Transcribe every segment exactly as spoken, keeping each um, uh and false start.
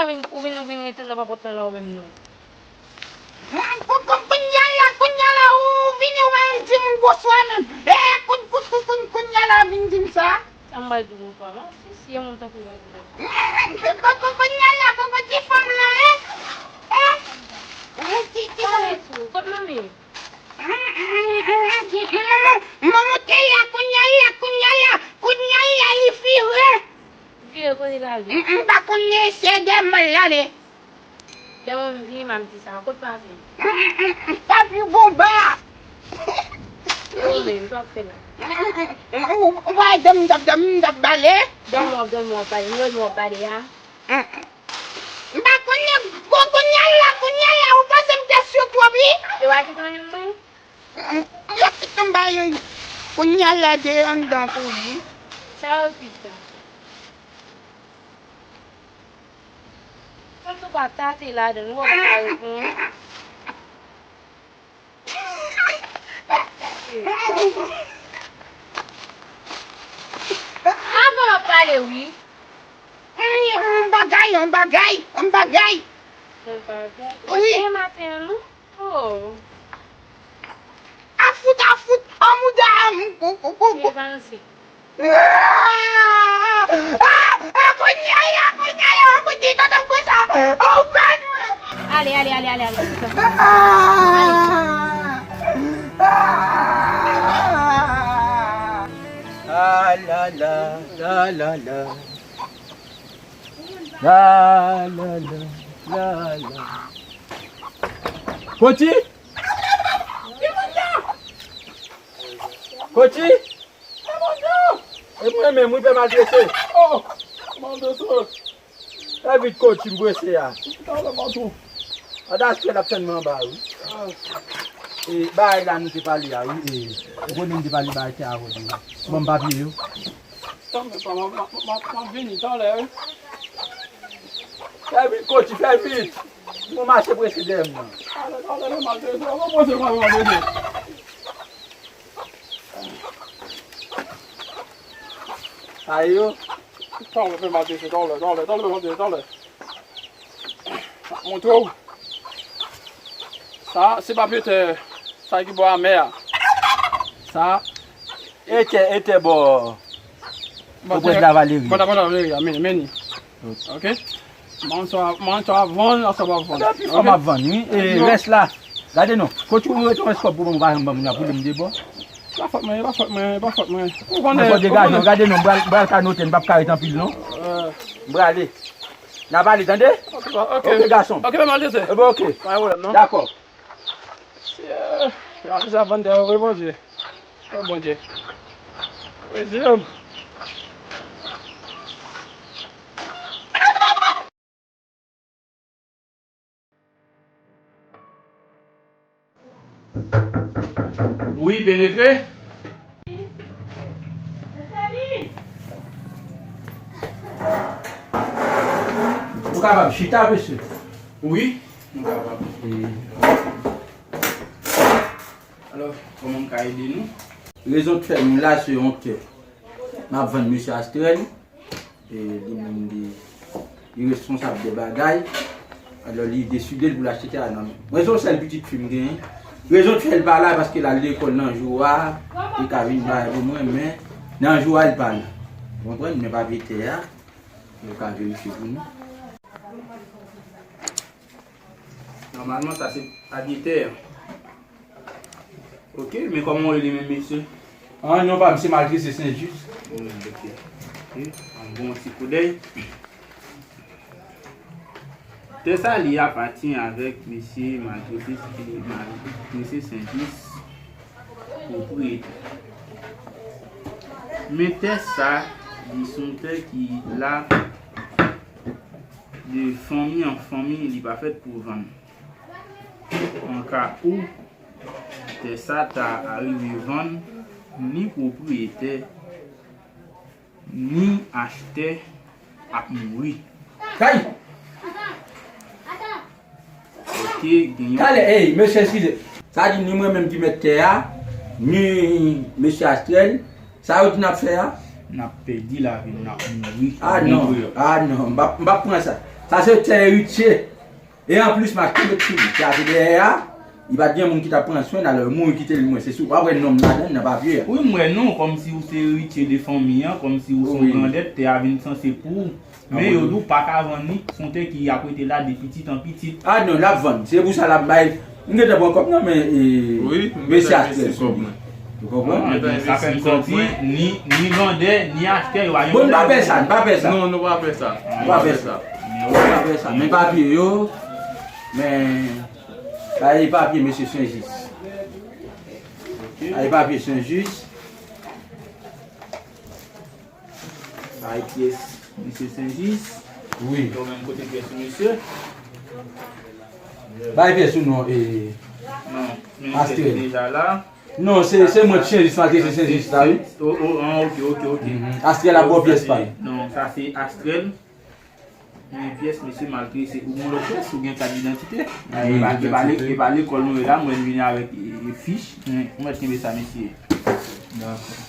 Ou vin, ou vin, ou vin rete nan papòt lan la ou menm non. Kou-, kou-, kounye a la, kounye a la, ou vini, ou pa menm di m bonswa menm. E, koun-, koun-, koun-, koun-, kounye a la, vin di m sa. Sa m pral di w bonswa, non? Si, si, e moun tankou w. Kou-, kou-, kounye a la, kou-, kou-, ti fanm lan, e? E? E, ti, ti fanm. Kot manmi? Mwen monte la, kounye a la, kounye a la, kounye a la, li vire. Vire kote l ale? M, m pa konnen, se dèyè mwen l ale. Lè mwen vini, m ap di sa. Kot papi? Papi Bonba! Ou menm, sa w ap fè la? Ou, ou pa wè dòmi m t ap dòmi, m t ap bale? Dòmi w ap dòmi, w ap bale. M wè w ap bale a. M pa konnen, bon, kounye a la, kounye a la, ou panse m te sou twòp, wi? E w a ki konnen mwen? M, m, m ba yo, kounye a la, de anndan pou li. Sa yo pita. Antouka, tate ladan, ou wè pa reponn. Avan w ap pale, wi. Yon bagay, yon bagay, yon bagay. Yon bagay? Wi. E maten an, non? Oh. Afout, afout, an mouda, an mou-, pou, pou, pou, pou. Evanse. Ah! Ah! Ah! Kounye a, kounye a, kounye a, kounye a, oh, pèn! Ale, ale, ale, ale, ale. Ah! Ah! Ah, la, la, la, la, la. La, la, la, la, la. Koti? Koti? E mwen menm, wi, pè Maltrese. Oh, Maltrese. Fè vit, Koti, m prese a. Talè, patwon. Adas fè l ap tann mwen anba, wi. E, bagay la nou te pale a, wi. E, ou konnen m te pale bagay tè a avè w deja. Ban m papye yo. Tann mwen, pa, m, m, m, m, m ap vini talè, wi. Fè vit, Koti, fè vit. Mwen mache prese dèyè m nan. Talè, talè, m al prese, m prese, m prese. Sa yo. Talè, fè m al prese, talè, talè, talè, m al prese, talè. M ap montre w. Sa, se papye tè, sa ki bò a mè a. Sa, e tè, e tè bò, bò près Lavaleri. Bò Lavaleri a, men, men li. Ok. Mwen sa, mwen sa vann, sa va vann. Epi fò m ap vann, wi. E rès la, gade non. Koti ou rete yon rès kòb pou mwen, ou pa janm ban m la pou li m de bò. Pa fòt mwen, pa fòt mwen, pa fòt mwen. Ou konnen, ou konnen. Gade non, m pral, m pral ka note, m p ap ka ret anpil non. M prale. N a pale, tande? Ok, ok. Ok, gason. Ok, men Maltrese. E bon, ok. Pa gen pwoblèm, non. Dakò. Mesye, Maltrese ap vann tè, o Bondye. O Bondye. Mesye. Wi, penetre. Ou kapab chita, mesye? Wi, nou kapab. E, alò, kòman m ka ede nou? Rezon k fè nou la, se yon tè. M ap vann mesye Astrèl. E, li menm, li, li responsab de bagay. Alò, li deside l pou l achte tè a nan men m. Mwen se yon sèl pitit fi m genyen. Rezon k fè l pa la, paske l al lekòl nan jou a, li ka vin bay pou mwen, men nan jou a, li pa la. Ou konprann? Men papye tè a, nou ka verifye pou nou. Nòmalman, sa se papye tè a. Ok, men kòman w rele menm, mesye? Ah, non pa m, se Maltrese Senjis. Hmm, ok. Ok, ann bon ti koudèy. Tè sa li apatyen avèk mesye Maltrese, Maltrese Senjis, pwopriyetè. Men tè sa, li se yon tè ki la de fanmi an fanmi, li pa fèt pou vann. An ka ou, tè sa ta arive vann, ni pwopriyetè, ni achtè ap mouri. Kay! Ok, gen yon... Talè, ey, mesye, eskize. Sa di ni mwen menm ki mèt tè a, ni mesye Astrèl, sa yo di n ap fè a? N ap pèdi lavi n, n ap mouri. Ah non, ah non, m p ap, m p ap pran sa. Sa se tè eritye. E anplis, m achte met sou li. Tè a te dèyè a, li pa t gen moun ki t ap pran swen l, alò, yo mouri kite l mwen. Se sou, w ap wè non m ladan l nan papye a. Wi, m wè non, kòmsi ou se eritye de fanmi an, kòmsi ou se yon grandèt, tè a vin sanse pou ou. Men yo di w pa ka vann li, se yon tè ki ap rete la de pitit an pitit. A non, l ap vann. Se pou sa l ap bay. M gentan pran kòb nan men, e, mesye Astrèl sou li. Ou konprann? Sa fè m santi ni, ni vandè, ni achtè, yo pa gen pwoblèm. Bon, n pa pè sa, n pa pè sa. Non, nou pa pè sa. Nou pa pè sa. Nou pa pè sa. Men papye yo, men, sa e papye mesye Senjis. Sa e papye Senjis. Bay pyès mesye Senjis. Wi. Yo menm kote pyès ou, mesye? Bay pyès ou non, e, non, men pyès Astrèl deja la. Non, se, se mwen ki Senjis, maltrete Senjis la, wi. O, o, an, ok, ok, ok. Mhm. Astrèl ap ba w pyès pa l. Non, sa se Astrèl. Men pyès, mesye, maltrete, ou gen lòt pyès, ou gen kat idantite. Wi, e pa, e pa le-, e pa lekòl nou ye la, mwen vini avèk, e, e, fich. Men, ou mèt kenbe sa, mesye. Dakò.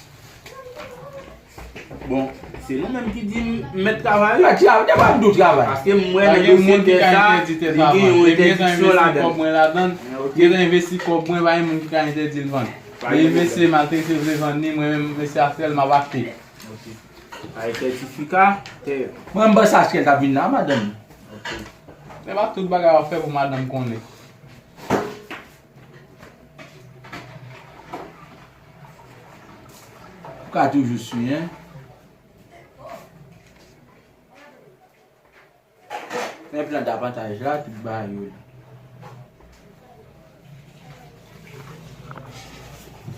Bon, se nou menm ki di m mèt travay. Mèt travay, depi m di w travay. Paske m wè nèg yo se tè sa, li gen yon entèdiksyon ladan l. Gen envesti kòb mwen, pa gen moun ki ka entèdi l vann. Men mesye maltrete vle vann li, mwen menm mesye Astrèl m ap achte. Ok. Ay sètifika tè. Mwen m panse Astrèl t ap vin la, madanm. Ok. Se pa tout bagay w ap fè pou madanm konnen. Ou ka toujou siyen. Men plan davantaj la, tout bagay yo la.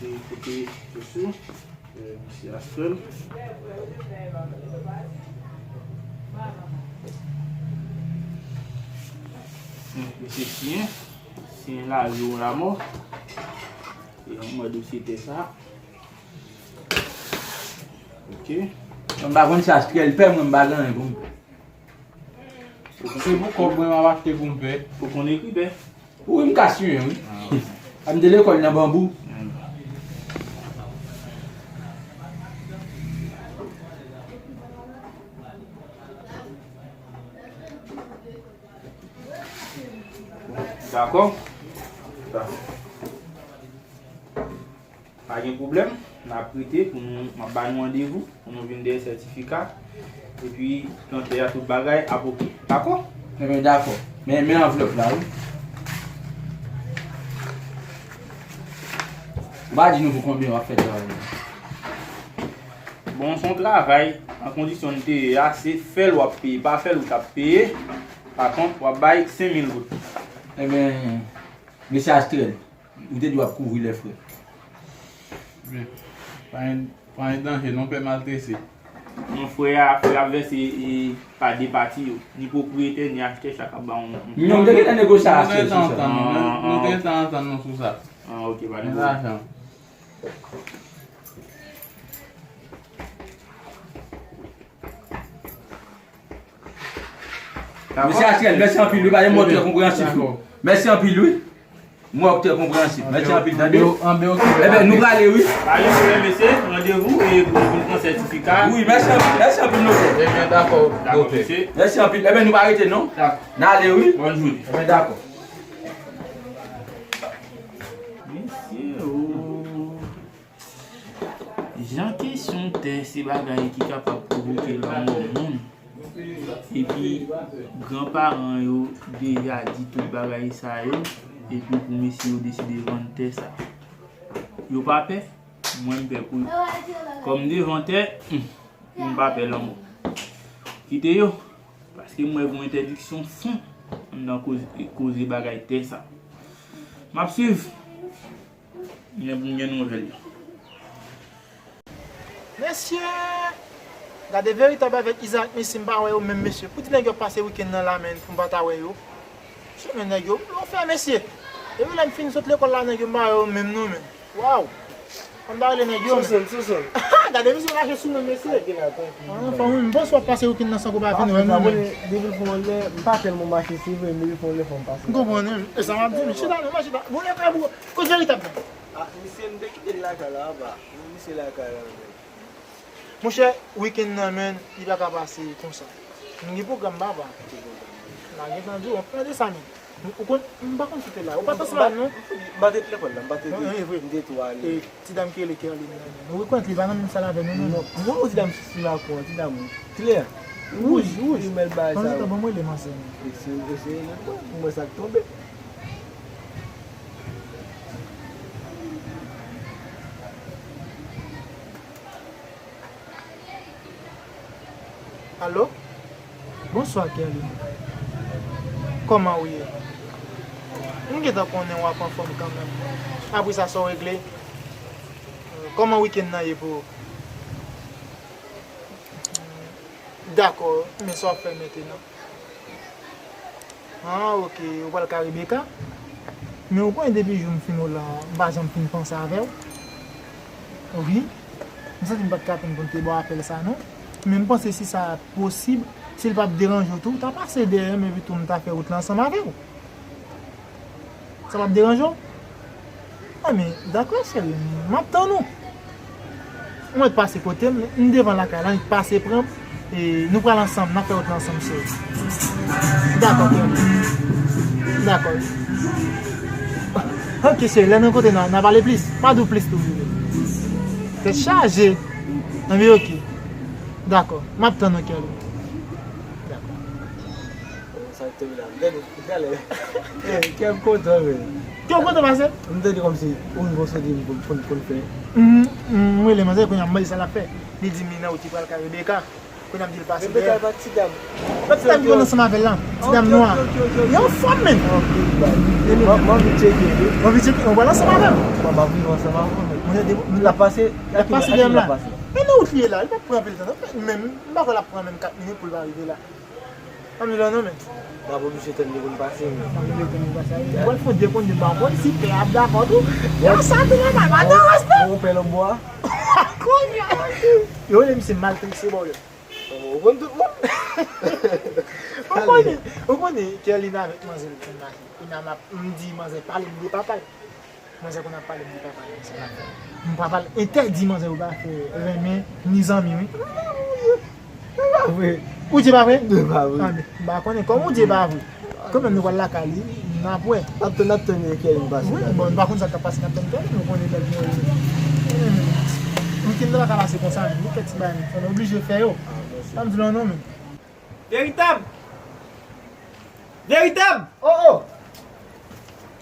Se kote sou, e, misye Astrèl. Misye siyen, siyen lavi ou lanmò. E yon mwen dosye tè sa. Ok. Mwen pa konn sa Astrèl pè, mwen m pa gen anyen pou m pè. Se pou kòb mwen m ap achte pou m pè. Ou konn ekri, pè? Wi, m ka siyen, wi. Ah, ok. A m te lekòl nan Banbou. Hmm. Dakò. Dakò. Pa gen pwoblèm, n ap rete pou nou, m ap ba nou randevou pou nou vin dèyè sètifika. Epi, plantè a, tout bagay ap oke. Dakò? Enben, dakò. Men, men anvlòp la, wi. Ou pa di nou pou konbyen w ap fè travay la? Bon, se yon travay, an kondisyon n te ye a, se fè l w ap peye, pa fè l ou t ap peye. Pa kont, w ap bay senk mil goud. Enben, mesye Astrèl, ou te di w ap kouvri lè frè. Men, pa gen, pa gen danje, non, pè maltrese. Non, frè a, frè a ap vèse, e, pa de pati yo. Ni pwopriyetè, ni achtè, chak ap ba yon, yon. Non, m te gentan negosye a achtè sou sa. Nou gentan antann, nou, nou gentan antann nou sou sa. Ah, ok, pa de pwoblèm. Men lajan. Mesye Astrèl, mèsi anpil, wi, pa gen mo trè konpreyansif, wi. Mèsi anpil, wi. Mo trè konpreyansif. Mèsi anpil, tande. Enben, nou prale, wi. Pa gen pwoblèm, mesye. Randevou e pou, pou pran sètifika. Wi, mèsi anpil, mèsi anpil, notè. Enben, dakò, dakò, mesye. Mèsi anpil. Enben, nou pa rete, non? Dakò. N ale, wi. Bòn jounen. Enben, dakò. Mesye, o. Jan kesyon tè se bagay ki kapab pwovoke lanmò moun. Epi, granparan yo deja di tout bagay sa yo, epi pou mesye yo deside vann tè sa. Yo pa pè? Mwen, m pè pou yo. Kòm devan tè, hmm, m pa pè lanmò. Kite yo, paske m wè gon entèdiksyon fon anndan koze, koze bagay tè sa. M ap swiv. Gen pou m gen nouvèl yo. Mesye! Gade veritab avèk Izaak Mesi, m pa wè yo menm, mesye. Poudi nèg yo ap pase wikenn nan la, menm, pou m pa ta wè yo? Mesye, men nèg yo, yo fè, mesye. Depi lè m fin sot lekòl la, nèg yo, m pa wè yo menm, non, menm. Waw! Ann ba rele nèg yo, men. Sou sèn, sou sèn. Gade misye mache sou mwen, mesye. Anfòm, wi, m panse w ap pase wikenn nan san ke w pa vin wè m, non, men. Depi l fè yon lè, m pa tèlman mache, se vre, men depi l fè yon lè, fò m pase. M konprann, wi. E sa m ap di, men chita non, men chita. Bon, lè pa bou. Kote veritab la? Ah, misye, m te kite l lakay la, apa. Misye lakay la, men. Monchè, wikenn nan, men, li pa ka pase konsa. M gen pwogram, papa. M a gentan di w, anpil de sa menm. Ou konn, m pa konn si te la. Ou pa t ansanm avè m, non? M pa t lekòl la, m pa t... Non, e vre. M te tou ale. E, ti dam ki rele Kerline nan, ou rekonèt li pa nan menm sal avè nou, non? Non, non, ti dam sou la kou, ti dam klè. Wouj, wouj. Li mèt bagay sa yo. Pandan tan, ban m rele manzè, non. Eseye, eseye rele l, pou m wè sa k tonbe. Alo? Bonswa, Kerline. Kòman ou ye? M gentan konnen w ap anfòm kanmenm. Apre sa, sa w regle? Kòman wikenn nan ye pou ou? Dakò, men sa w ap fè mentenan? Ah, ok, ou pral ka Rebecca? Men ou konnen depi jou m fin wè w la, m pa janm fin panse avè w. Wi. M santi m pa t ka tann pou m te ba w apèl sa non. Men m panse si sa posib, si l p ap deranje w tou, w ta pase dèyè m epi tou m ta fè wout la ansanm avè w. Sa p ap deranje w? Anben, dakò, cheri, m ap tann ou. Ou mèt pase kote m, m devan lakay la, pase pran m, e nou pral ansanm, n ap fè wout la ansanm, cheri. Dakò, Kerline. Dakò. Ok, cheri, lè n rankontre, n a, n a pale plis. M a di w plis tou, bebe. Tèt chaje. Anben, ok. Dakò. M ap tann ou, Kerline. Dakò. Sa k te la. Gade, gade. Eh, kè m kontan, men. Kè w kontan pase? M tande kòmsi ou rive soti pou, pou, pou n fè. Mhm, mhm, m rele manzè, kounye a m mande sa l ap fè. Li di m li nan wout, li pral ka Rebecca. Kounye a m di l pase dèyè. Rebecca, e pa ti dam. Lòt ti dam ki konn ansanm avè l lan. Ti dam nwa. Ok, ok. Yo fò, men. Ok, bye. Mwen, mwen anvi tcheke, wi. Mwen anvi tcheke, mwen pral ansanm avè l. Mwen pa vin ansanm avè l, men. Mwen te di, l ap pase, l ap pase dèyè m la. Men nan wout li ye la, li p ap pran anpil tan, non. Men, m pa kwè l ap pran menm kat minit pou l pa rive la. Ann vin la non, men. N ap oblije tann li konn pase, men. N ap oblije tann li pase. Mwen fon de konn de pa konn si pè ap dakò tou. Yo, sa tou nòmal, pa de respè. Bon, pè lòt bò a. Kounye a. Yo, rele misye maltrise bò yo. Ou konn tout moun. Ou konnen, ou konnen, Kerline avèk manzè l konn mache. Kounye a m ap, m di manzè pale m de papa l. Manzè konn ap pale m de papa l, sa l ap fè. M pa pale, entèdi manzè yo pa fè renmen ni zanmi, wi. E pa vre. Ou di e pa vre? E pa vre. Anben, m pa konnen. Kòm ou di e pa vre, kanmenm nou pral lakay li, n ap wè. N ap tann, n ap tann Kerline pase. Wi, bon, nou pa konn sa k ap pase, n ap tann Kerline, nou konnen nèg nou. Wikenn nan pa ka pase konsa, men. Gen kèk ti bagay nou oblije fè yo. Ah, mèsi. Sa m di la non, men. Veritab! Veritab! Oh, oh!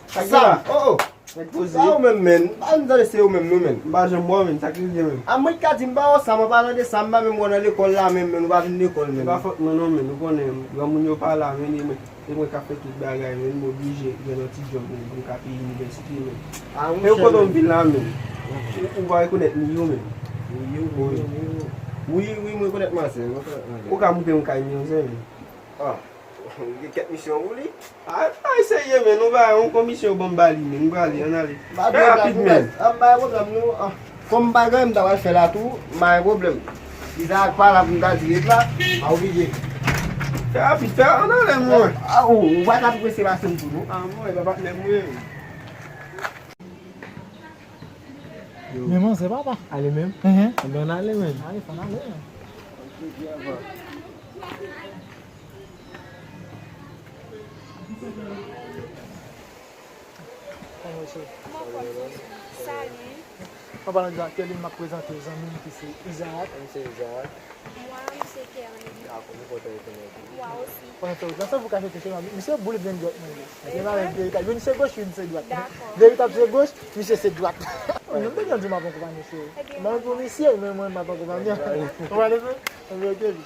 Sa k gen la? Oh, oh! Nèg poze. Sa ou menm, menn? M pa janm tande se ou menm, non, menn. M pa janm wè w, menn. Sa k rive, menn? A mwen ki ka di m pa wè w, sa, mwen pa tande sa, m pa menm wè w nan lekòl la, menm, menn. Ou pa vin lekòl, menn. Se pa fòt mwen, non, menn. Ou konnen, granmoun yo pa la, menn, e mwen, e mwen k ap fè tout bagay, menn. M oblije jwenn yon ti djòb, menn, pou m ka peye inivèsite, menn. Ah, monchè, men. E ou kote m vin la, menn? Ou, ou pa rekonèt Miyo, menn? Miyo, Miyo, Miyo. Wi, wi, m rekonèt manzè, m rekonèt manzè. Ou ka montre m kay Miyo, menn? Ah. Ou gen kèk misyon pou li? Ah, pa eseye, men nou ba yon komisyon ban m ba li, men m prale, ann ale. Fè rapid, men. Ah, m pa gen pwoblèm, nou, ah, kòm m pa gen anyen m ta pral fè la tou, m pa gen pwoblèm. Izaak pa la pou m ta di ret la, pa oblije. Fè rapid, fè, ann ale, mwen. Ah, ou, ou pa ka tou prese pase m tou, non. Ah, mwen, e pa patnè m, mwen. Men manzè, papa. Ale menm? Enhen. Anben, ann ale menm. Ale, fò n ale, men. Kòman w ye? Kòman w ye? Salut. An palan de Kerline, m ap prezante zanmi m ki se Izaak. Misye Izaak. Mwen, misye Kerline. Dakò, nou kontan rekonèt ou. Mwen osi. Kontan rekonèt ou. Nan sans ou ka chèche chemen, misye boul vin dwat mwen ye. Li malad veritab. Youn se goch, youn se dwat. Dakò. Veritab se goch, misye se dwat. Mwen menm, mwen di m ap akonpanye misye. Mwen pou misye, men mwen m ap akonpanye. Ou wè, leve? Anben, ok, wi.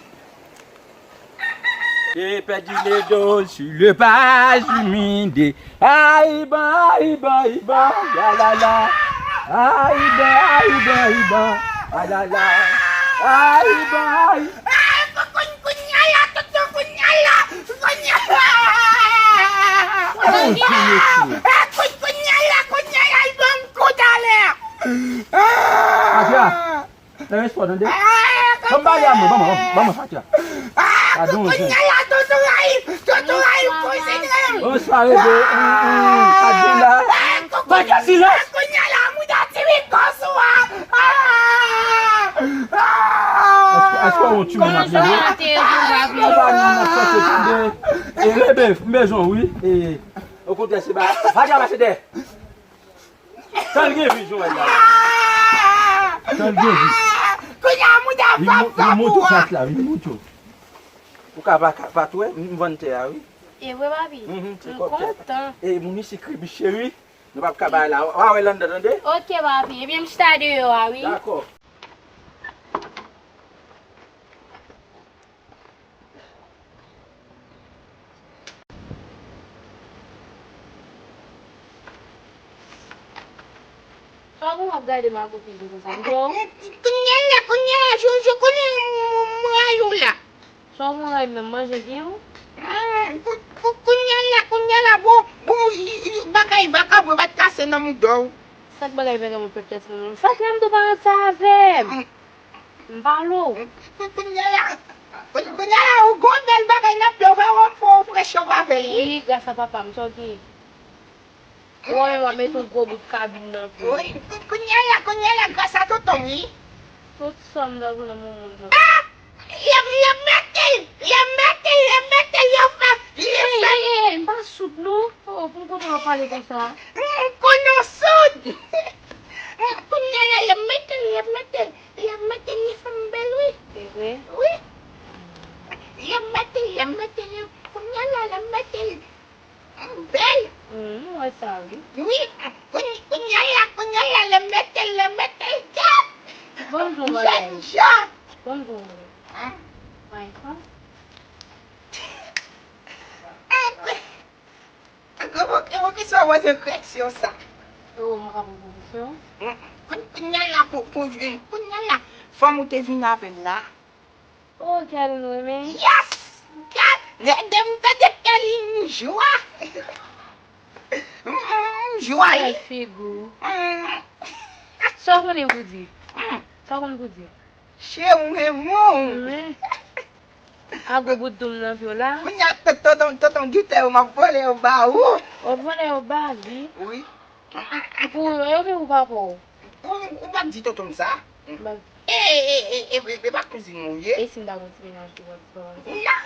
J'ai perdu les dos sur le page humide. Aïe, ban, aïe, ban, aïe, ban, ya la la. Aïe, ban, aïe, ban, aïe, ban, ah la la. Aïe, ban, aïe. Ay, koukoun, kounya la, toutou, kounya la, kounya la. Ay, koukoun, kounya la, kounya la, l ban m kou talè. Adya. Nan respè w, tande. Ban m pale a mwen, ban mwen, ban mwen, ban mwen, Fatia. Ah, kounya la, toutou rayi, toutou rayi, kouzen. Bonswa, bebe. Sa k gen la? Fatia, silans. Kounya la, mouda tire kò sou a. Ah! Ah! Kòman ti moun ap leve? Kòman santé w, papi? Papa, nou nan santé, tande. E, leve, m bezwen w, wi. E, okontrè, se ba, pa travay, se dèyè. Sa l gen vi, Joël la. Sa l gen vi. Kounye a, mouda pa fè pou ou. Li monte kat la, li monte. Ou ka pa, ka pa tou, m vann tè a, wi. E vre, papi? Mhm, se kòb tè. M kontan. E, moun isi kribi, cheri. Nou p ap ka bay la. W a wè l anndan, tande? Ok, papi. Ebyen, m chita deyò a, wi. Dakò. Sa w gen w ap gade m ak yon figi konsa? Kounye a la, kounye a la, je, je konnen m, m, m rayi w la. Sa w gen w rayi m nan manje gen w? Kou-, kou-, kounye a la, kounye a la, bon, bon, bagay vakabon pa t kase nan mouda w. Sa k bagay vakabon pa t kase nan mouda m? Fatra m tou pa rann sa avè m. M pale w. Kounye a la, kounye a la, ou gon bèl bagay nan pye w, fè w fè w frèch anba avè l. Wi, gras a papa m, sa w gen? Ou wè menm w ap mete yon gwo bout kabin nan pye w. Wi, kounye a la, kounye a la, gras a tonton m, wi. Tout sa m ta vle nan moun nan. Ah! L ap, l ap mete l, l ap mete l, l ap mete l, l ap fè, l ap fè. Ey, ey, ey, m pa soud non. Oh, pou m kontan w ap pale konsa. M konnen w soud. Kounye a la, l ap mete l, l ap mete l. L ap mete l, li fanm bèl, wi. Se vre? Wi. L ap mete l, l ap mete l. Kounye a la, l ap mete l. Bèl. Mm, m wè sa, wi. Wi. Kounye, kounye a la, kounye a la, l ap mete l, l ap mete l. Gad! Bon, bon, jèn jan. Bon, bon. Hein? Wè, sa. Ewoki sa w wè se kretyon sa. Ewo m ka pran pwofesyon. Kounye a la pou, pou, kounye a la, fanm ou te vin avè l la. Oh, Kerline ou renmen? Yes! Gad, lè de m tande Kerline m jwa. M jwa. Gad figi w. Sa w konnen pou di? Sa w konnen pou di? Cheri, m renmen w. Wi. A gwo bout doum nan pye w la. Kounye a, tonton, tonton Gitè yo, m ap vòlè yo ba ou. W ap vòlè yo ba li? Wi. Pou ou yo, oubyen pou papa w? Ou, ou p ap di tonton m sa. E, e, e, e, e, e pa kouzin mwen ou ye? E si m ta gon ti mennaj tou, w ap di papa m? Non.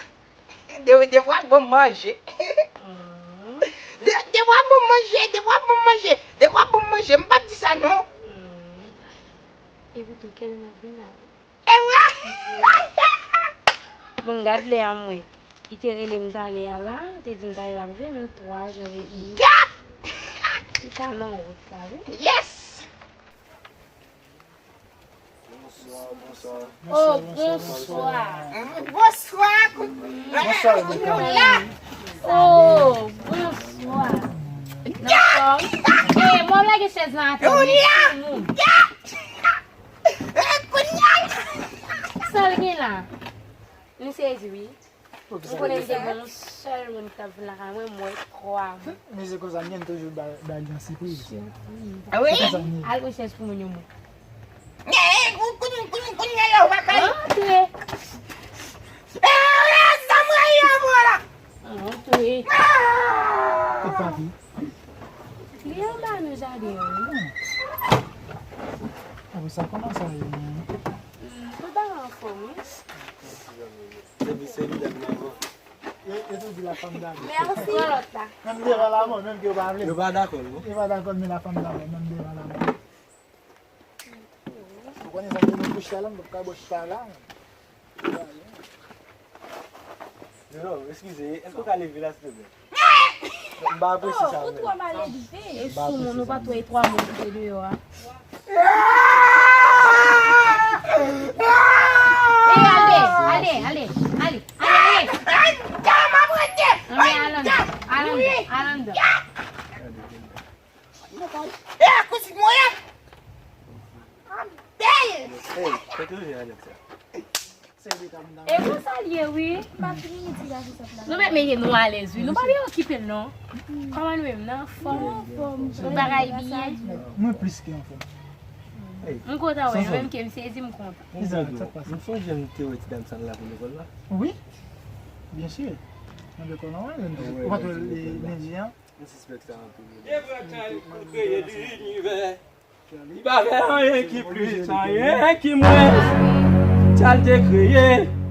De, de fwa bon manje. De, de fwa bon manje, de fwa bon manje, de fwa bon manje, m p ap di sa non. Epoutan, kèl nan vin la. Bon, gad lè a mwen. Li te rele m talè a la, li te di m talè l ap vini, twa jan epi. Li ka nan wout la, wi. Yes! Bonswa, bonswa. Oh, bonswa. Bonswa. Bonswa, nou la. Oh, bonswa. Nan fòm? Eh, mwen lage chèz lan atè, wi. Sa l gen la? M sezi, wi. M konnen m te gen yon sèl moun ki t ap vin lakay mwen, m wè twa moun. Men se konsa m gen, m toujou ba, ba li yon sipriz. Sipriz. Wi. Se konsa m ye. Al rechèch pou moun yo mwen. Kounye a la, ou pa ka. Antre. Eh, sa mwen ye, vwala. Antre. E papi? Li anba nan jaden an, wi. Apre sa, kòman sa ye, menm? Tout bagay anfòm, wi. Sèvis, sèvis, dam nan. E, e tou di la femme d'abord. Mèsi. Pran lòt la. Menm devan la mò, menm ke yo pa vle. Yo pa dakò, non? Yo pa dakò, men la femme d'abord, menm devan la mò. Ou konnen sa, nou kouche la, nou pa ka bò chita la. Non, eskize, èske w ka leve la, silvouplè? M pa apresye sa, menm. E sou moun, ou pa t wè e twa moun ki te deyò a? E ale, ale, ale, ale, ale, ale. Anmwe, al anndan, al anndan, al anndan. E a kouz mwen. Bèl. Hey, fè toujou avèk sa. E konsa l ye, wi. Nou mèt mete nou alèz, wi. Nou pa vle okipe l, non. Kòman nou menm, nan fòm? Nou bagay byen. Mwen plis ke anfòm. M kontan wè nou, menm ke m sezi, m kontan. M sonje m te wè ti dam sa l la pou lekòl la. Wi. Byen si. Nan lekòl la, wi. Ou pa t wè l lendi an? M sispèk sa anpil, wi. Li pa fè anyen ki plis, anyen ki mwens. Sa l te kreye.